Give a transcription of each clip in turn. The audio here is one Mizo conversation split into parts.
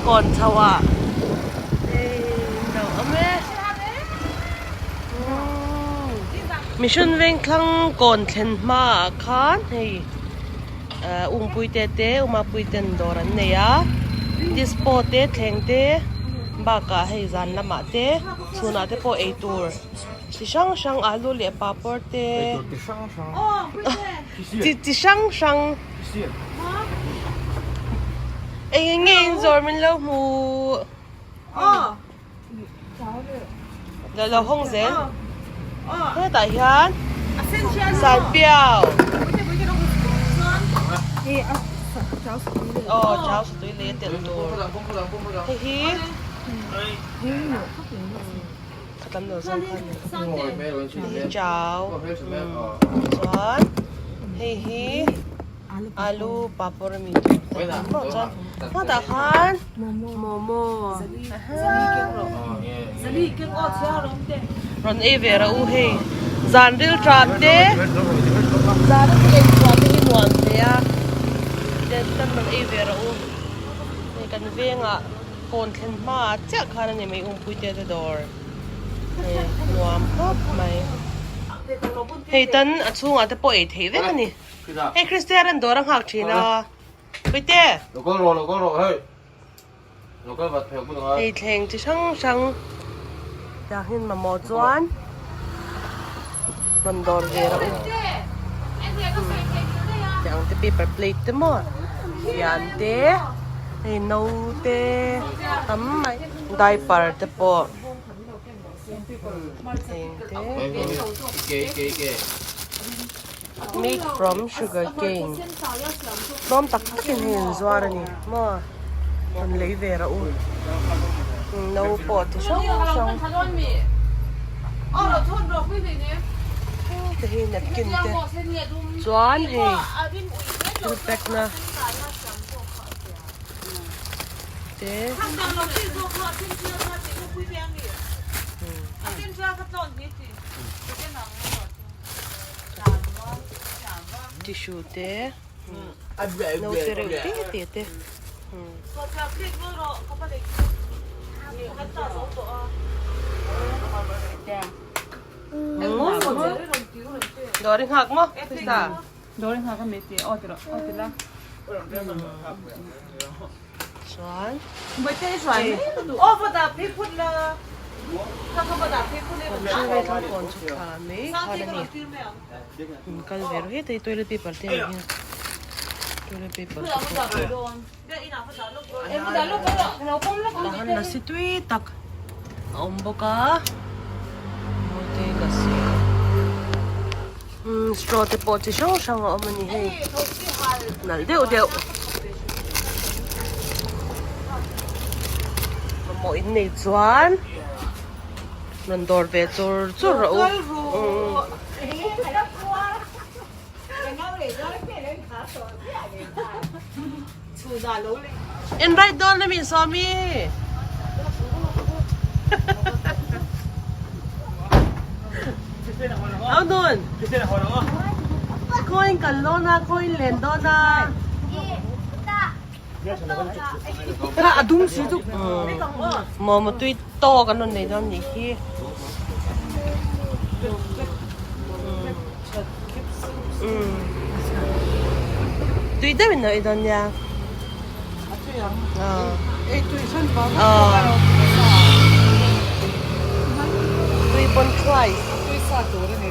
kawn chho ah hei in lo awm e Mission Vengthlang kawn thlen hma ah khan hei Ungpui te te Umapui ten dawr an nei a dispo te thleng te bakah hei zan lamah te chhunah te pawh ei tur chi hrang hrang alu leh papawr te chi chi hrang hrang eng eng nge in zawr min lo hmu lo hawng zel hetah hian sanpiau aw chau satui leh telh tur hei hi khatam lo zawng kha a ni hei hi chau chuan hei hi alu papawr a mi tur te a ni maw chuan hetah khan momo rawn ei ve rawh u hei zan ril tram te zan a thil ei chhuah te hi nuam hle a ten rawn ei ve rawh u hei kan vengah. Kawn thlen hma chiah khan a ni mai Umpui te te dawr hei nuam khawp mai hei tan a chhungah te pawh ei theih vek a ni hei Christian an dawr a nghak thin a Puite hei thleng chi hrang hrang tiang hian mamawh chuan rawn dawr ve rawh u tiang te paper plate te maw fian te hei no te tam mai diaper te pawh eng te made from sugar cane tlawm tak takin hei an zuar a ni maw rawn lei ve rawh u no pawh ti hrang hrang te hi napkin te chuan hei thil pack na te tissue te no te reuh te te te Dawr i nghak maw Krista? Dawr i nghak a mi ti aw ti rawh aw ti la. Chuan kal ve rawh heta hi toilet paper te ang hian toilet paper te pawh tahan lasi tui tak a awm bawk a mawite lasi straw te pawh chi hrang hrang a awm a ni hei nalh deuh deuh mamawh in nei chuan rawn dawr ve chur chur rawh u in ride dawn a mi sawmi Au nun khawiin kal dawn a khawiin len dawn a A dum si chu momo tui tawk an rawn nei dawn nih hi. Tui deuh in lo ei dawn nia. A tui ang. Ei tui san pa. Tui pawn thuai. Tui sa tur a ni.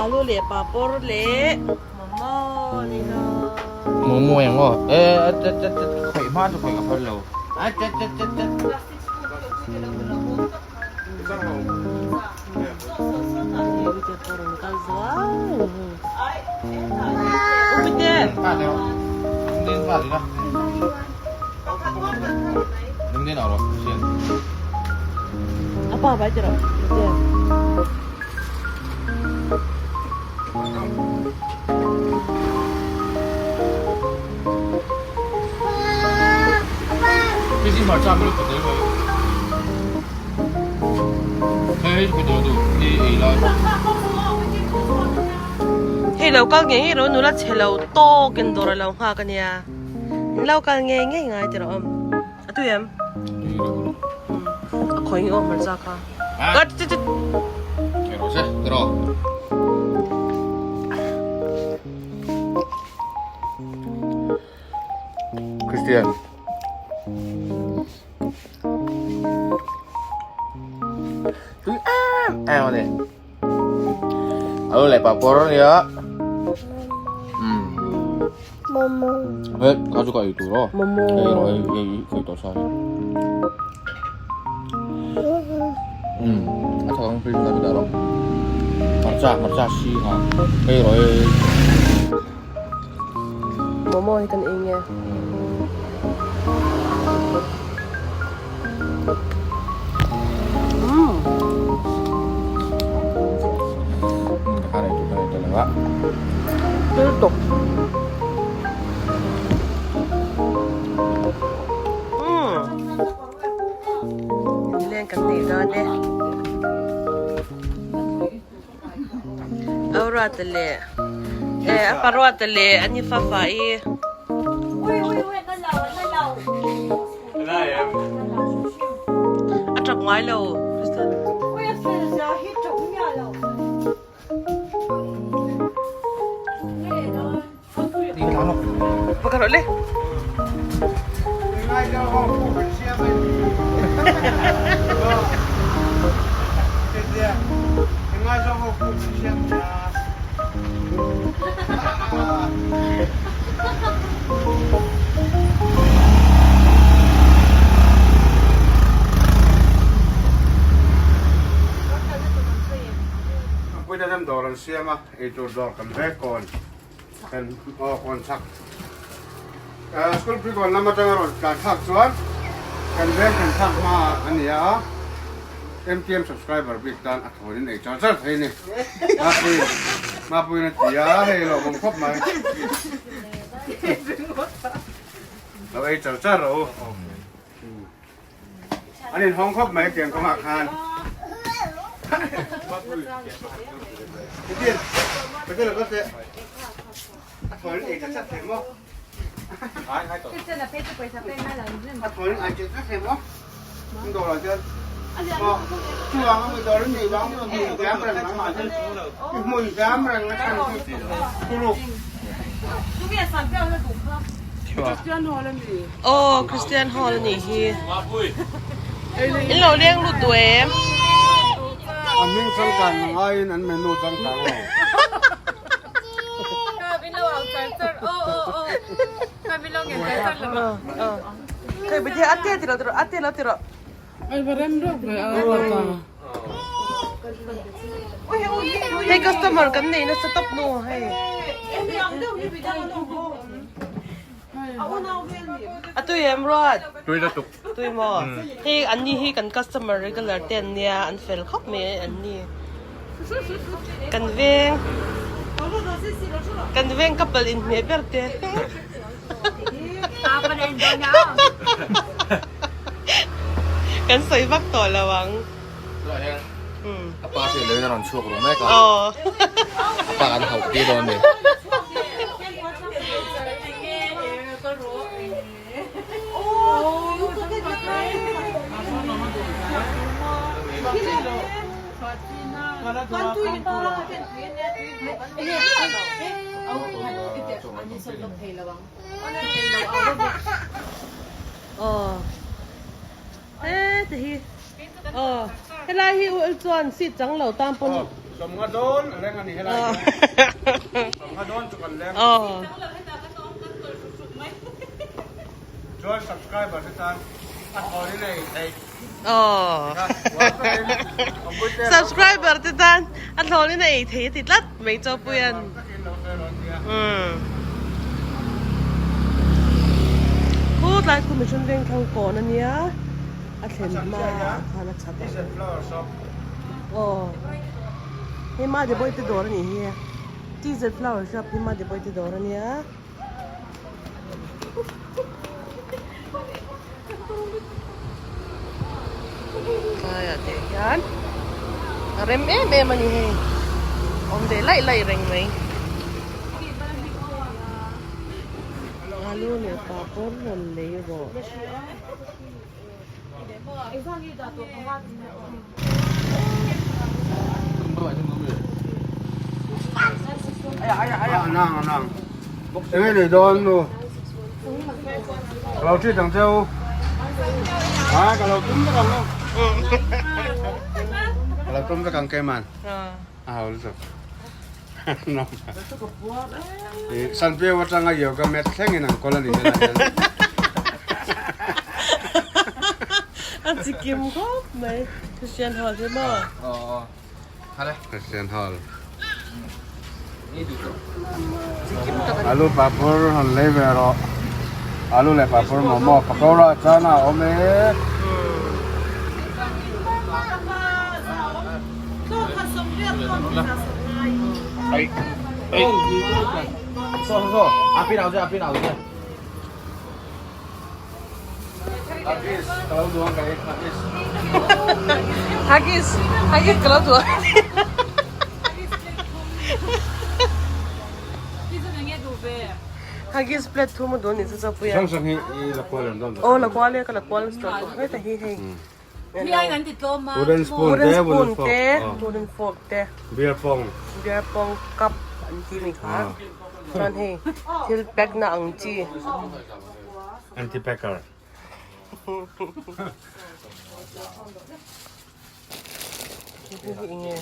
Alu leh papawr leh momo ni lo. Momo yang aw. Eh tet tet tet khawih hma chu khawih ka phal lo. A tet tet tet tet. Hei lo kal ngei ngei rawh nula chhe lo tawk in dawr a lo nghak a nia in lo kal ngei ngei ngai tih rawh awm a tui em a khawi nge aw hmarcha kha a ti ti Christian Tui em em a ni. Alo leh papawr a nia. Um. Momo. He, kha chu ka ei tur aw. Momo. Hei erawh hei hei khawih tawh sa hi. Um, a thak ang fridge ah ka dah rawh. Hmarcha, hmarcha si ha. Hei erawh hei. Momo hi kan ei nge. Tui tuk. Nileng kan nei dawn e. Aurate leh eh a paruate leh an i fa fa i. A tap ngai lo Kristen. Pakhat rawh le. Eitur dawr kan vek kawn kan aw kawn chhak school pui kawn lam atanga rawn tlan thlak chuan kan veng kan thlak hma a ni a MTM subscriber bik tan a thawn in ei char char thei a ni Mapui Mapui in a ti a hei lawmawm khawp mai lo ei char char rawh u An inhawng khawp mai tiang kawngah khan. Aw Christian hall a nih hi in lo leng lut duh em? A hming changkang ang aiin an menu changkang lo. Hei customer kan nei nasa tawp nu hei. A tui em Ruat? Tui lutuk. Tui maw? Hei an ni hi kan customer regular te an nia an fel khawp mai an ni. Kan veng kan veng couple inhmeh ber te. Kan sawi vak tawh lo ang. A pa hriat loin a rawn chhuak ru mek a. A pa kan hauh tir dawn a ni. Aw heti hi aw helai hi u el chuan seat chang lo tan pawn Aw sawmnga dawn a leng a ni helai hi sawmnga dawn chu kan leng aw chuan subscriber te tan a thawn in a ei theih aw subscriber te tan a thawn in a ei theih a ti tlat mai chawpuian. Khu tlai khu mihring veng thlang kawn a nia a thlen hma ah khan a chhak a aw hei madi bawihte dawr a nih hi TZ flower shop hi madi bawihte dawr a nia. te hian a rem em em a ni hei awm ve laih laih reng mai. Alu leh papawr rawn lei rawh. Anang anang enge nei dawn nu ka lo treat ang che u a ka lo tum vek ang ka lo tum vek ang keimah a ho lutuk Sanpiau atanga yoga mat thlengin an kawl a ni helai hian. A chikim khawp mai. Christian Hall hi maw? Christian Hall. Alu papur han lei ve rawh. Alu leh papur momo pakora chana a awm e. Haggis haggis ka lo duh Haggis plate thum a duh a nih chu chawpui a. Aw la kual e ka la kual nasa tawh tawh heta hi hei. Wooden spoon te, wooden spoon te, wooden fork te, beer pong, beer pong cup an tih mai kha chuan hei thil pack na ang chi anti packer enge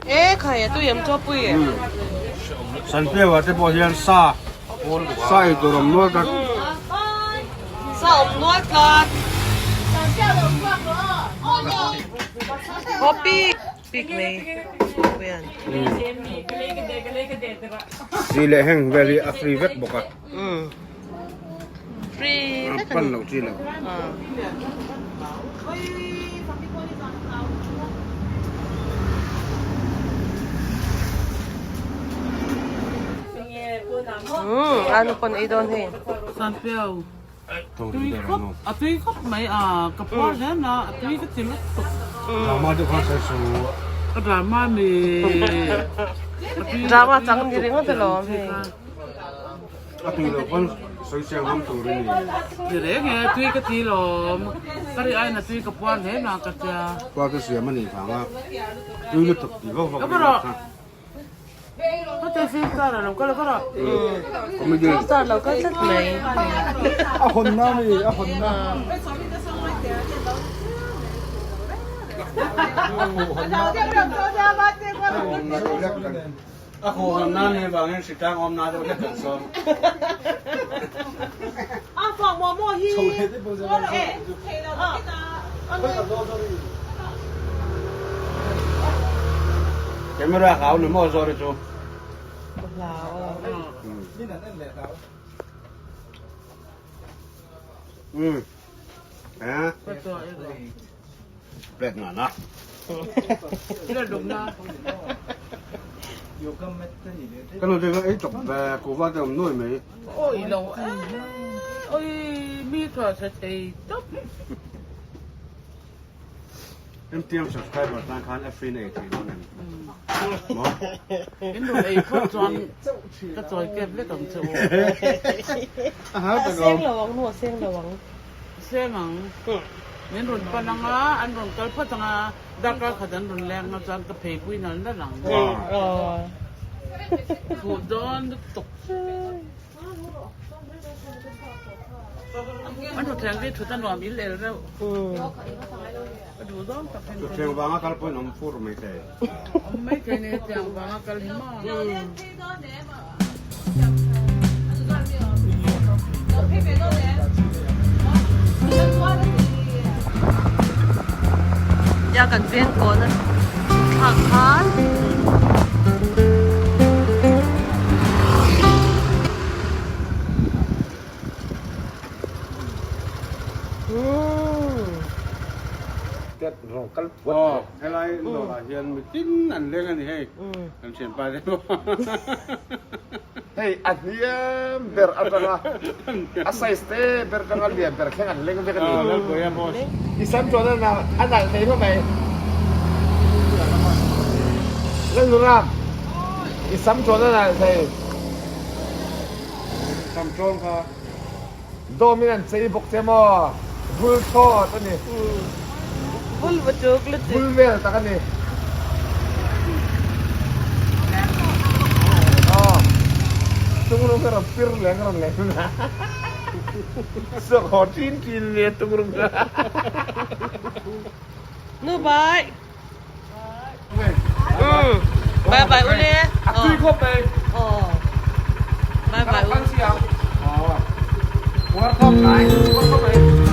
E khai a tui em chaw pui e. Sanpiau ah te pawh hian sa sa ei tur awm nual tlat. Sa awm nual tlat. Aw pik pik mai puian. Chi leh heng vel hi a free vek bawk a. Free vek a ni. Pan loh chi lo. Ano pawn ei dawn hei. Sanpiau tui khawp a tui khawp mai a ka phuar hle na a tui ka ti lutuk. Drama deuh khan sawi su. Ka drama ni. Drama chang ni ringawt alawm hei. A tui loh pawn sawi chiang ngam tur i ni. Ti reng e, tui ka ti lawm. Ka ri aiin a tui ka puan hle na ka tia. Khua ka siam a nih vang a, tui lutuk ti vak vak ringawt kha. Ka te film star a lo kal a ka rawh. Comedian. Film star lo kal tlat mai. A hawn na mi, a hawn na. A huham nan hi vangin hritlang awm na deuh hlek kan sawm. Camera hlau ni maw zawr hi chu. Umm. Eh. Plate nga na. Ka nu te ei chawp ve kuhva te awm nuai mai. Oi lo oi mi tha tha thei tawp. MTM subscriber tan khan a free na ei thei dawn em? Maw? In rawn ei phawt chuan ka chawi kep vek ang che u. A seng lo ang nu a seng lo ang. Seng ang. Min rawn pan ang a, an rawn kal phawt ang a, darkar khat an rawn leng a chuan ka phei pui nal nal ang. Fuh dawn lutuk. An thuthleng hi thut a nuam il el reuh. Ka duh zawng tak hi. Thuthleng vanga kal pawhin awm fur mai thei. Awm mai thei ni hetiang vanga kal hi maw. Ya kan veng kawn a thlak khan umm. te rawn kal puat. Aw helai dawrah hian mitin an leng a ni hei kan thianpa te pawh. Hei a hniam ber atanga a size te ber atanga lian ber thleng an leng vek a ni. I sam chuan a nalh a nalh thei hlawm mai. Lalnuram i sam chuan a nalh thei. Sam ṭawn kha. Dawmin an chei bawk che maw? Vul thlawt a ni. Vul va tuk lutuk. Vul vel tak a ni. Aw. Tungrung hi rawn pir leng rawn leng na. Suak haw ṭin ṭin nia tungrung kha. Nu bai. Bye bye ule. A tui khawp mai. Aw. Bye bye ule. Uar khawp mai. Uar khawp mai.